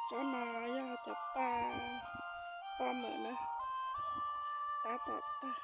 Tsob no yog cov paj poj mawm na, tab tom tag.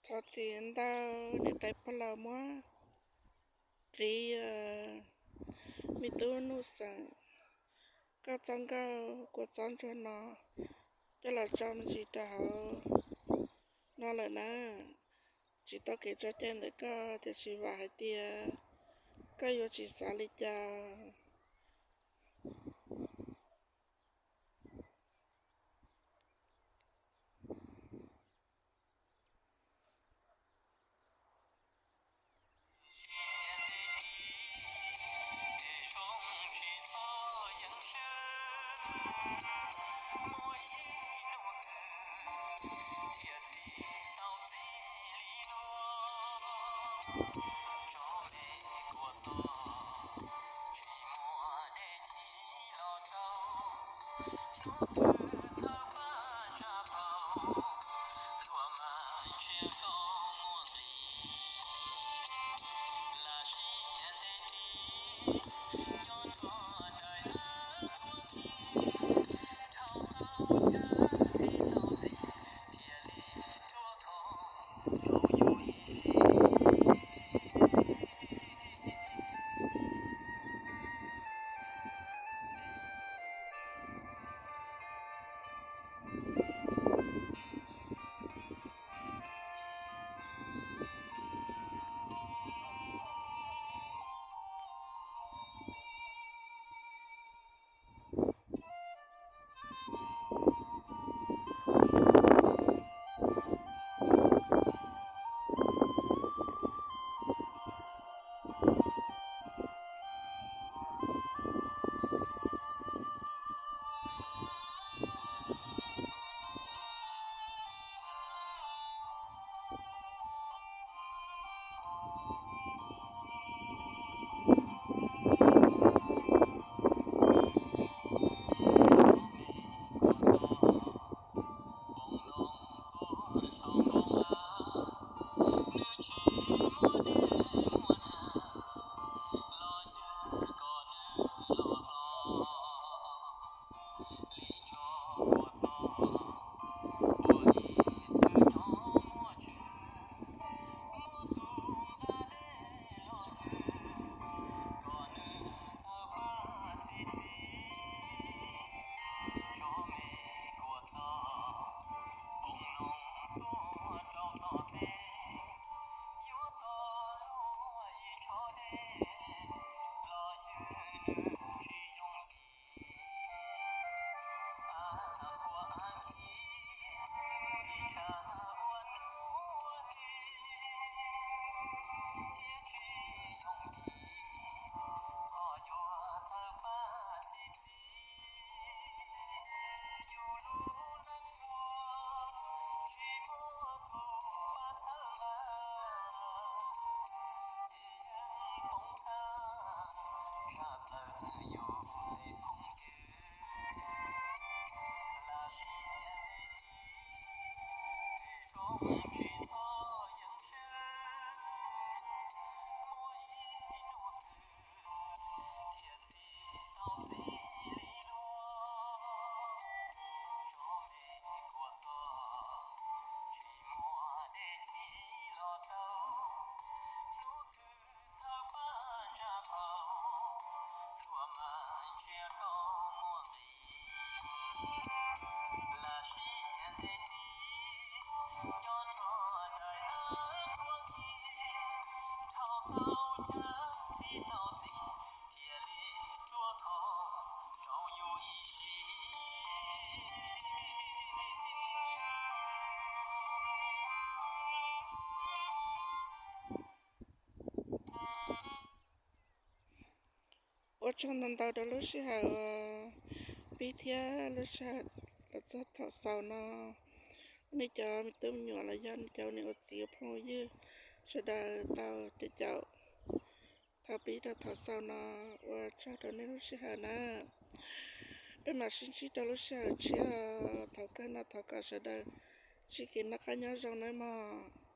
Thov txim ntau, niam tais pog laus muab qiv, me tub Nuj Xeem, koj txoj nkauj kua txob ntsuag no coj los tso me ntsis rau hauv no lawm na. Tsis tau kev tso cai ntawm koj, tiam sis vam hais tias koj yuav tsis xav li cas. Ua tsaug ntau ntau rau lub sij hawm uas pib thiab lub sij hawm los txog thaum xaus no. Nej cov me tub me nyuam los yog nej cov niam ua txiv ua phooj ua ywg sawv daws tau caum thaum pib rau thaum xaus no, ua tsaug rau nej lub sij hawm na. Peb mam sib ntsib rau lub sij hawm tshiab. Thaum kawg no thov kom sawv daws sib kev noj qab nyob zoo nawb mog.